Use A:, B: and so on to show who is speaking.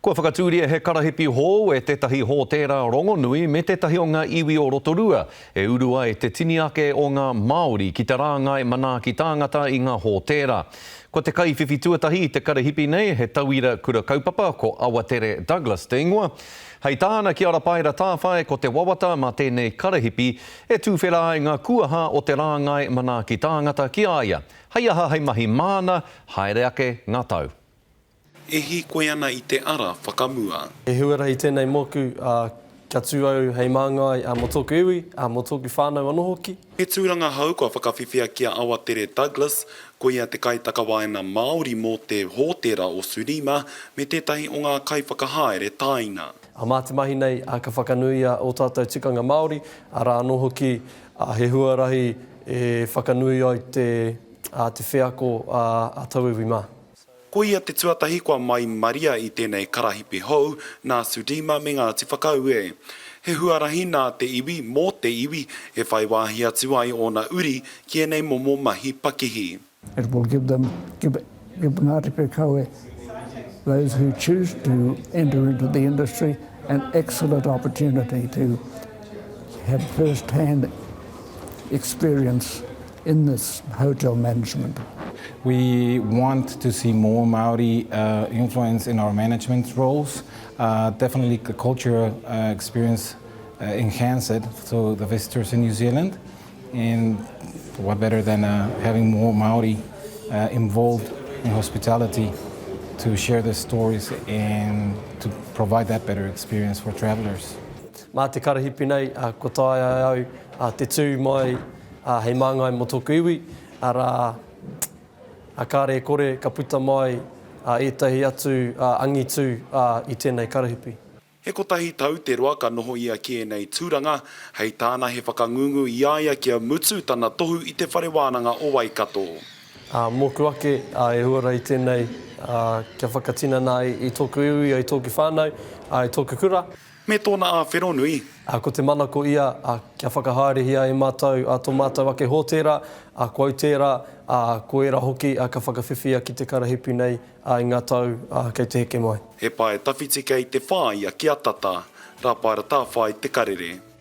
A: Kua whakatūria he karahipi hou e tētahi hōtēra rongonui me tētahi o ngā iwi o Rotorua e uru ai te tini ake o ngā Māori ki te rāngai manaaki tāngata i ngā hōtēra. Ko te kaiwhiwhi tuatahi i te karahipi nei he tauira kura kaupapa ko Awatere Douglas te ingoa. Hei tāna ki a Rapaera Tāwhai ko te wawata mā tēnei karahipi e tūwhera ai ngā kuaha o te rāngai manaaki tāngata ki a ia. Hei aha hei mahi māna, haere ake ngā tau.
B: E hīkoi ana i te ara whakamua.
C: He huarahi tēnei mōku, ā, kia tū au hei māngai mō tōku iwi, ā, mō tōku whānau anō hoki.
B: He tūranga hou kua whakawhiwhia ki a Awatere Douglas, ko ia te kaitakawaenga Māori mō te Hōtēra o Surima me tētahi o ngā kaiwhakahaere tāina.
C: Ā, mā te mahi nei, ā, ka whakanuia ō tātou tikanga Māori, arā anō hoki, ā, he huarahi e whakanui ai te, ā, te wheako ā, a tauiwi mā.
B: Ko ia te tuatahi kua mai maria i tēnei karahipi hou nā Sudima me Ngāti Whakaue. He huarahi nā te iwi, mō te iwi, e whai wāhi atu ai ōna uri ki ēnei momo mahi pakihi.
D: It will give them, give, give Ngāti Whakaue, those who choose to enter into the industry, an excellent opportunity to have first-hand experience in this hotel management.
E: We want to see more Māori uh, influence in our management roles. Uh, definitely the culture uh, experience uh, enhance it to the visitors in New Zealand. And what better than uh, having more Māori uh, involved in hospitality to share their stories and to provide that better experience for travelers.
C: Mā te karahipi nei, uh, kua taea e au uh, te tū mai uh, hei māngai mō tōku iwi, arā, uh, kāre e kore ka puta mai uh, ētahi atu uh, angitu uh, i tēnei karahipi.
B: He kotahi tau te roa ka noho ia ki ēnei tūranga, hei tāna he whakangungu i a ia kia mutu tana tohu i Te Whare Wānanga o Waikato.
C: Ā, mōku ake, ā, e huarahi tēnei, ā, kia whakatinana ai i tōku iwi, i tōku whānau, ā, i tōku kura.
B: Me tōna āwhero nui.
C: Ā, ko te manako ia, ā, kia whakahaerehia e mātou, ā, tō mātou ake hōtēra, ā, ko au tērā, ā, ko ērā hoki, ā, ka whakawhiwhia ki te karahipi nei, ā, i ngā tau, ā, kei te heke mai.
B: He pae tawhiti kei te whāia kia tata. Rāpaera Tāwhai Te Karere.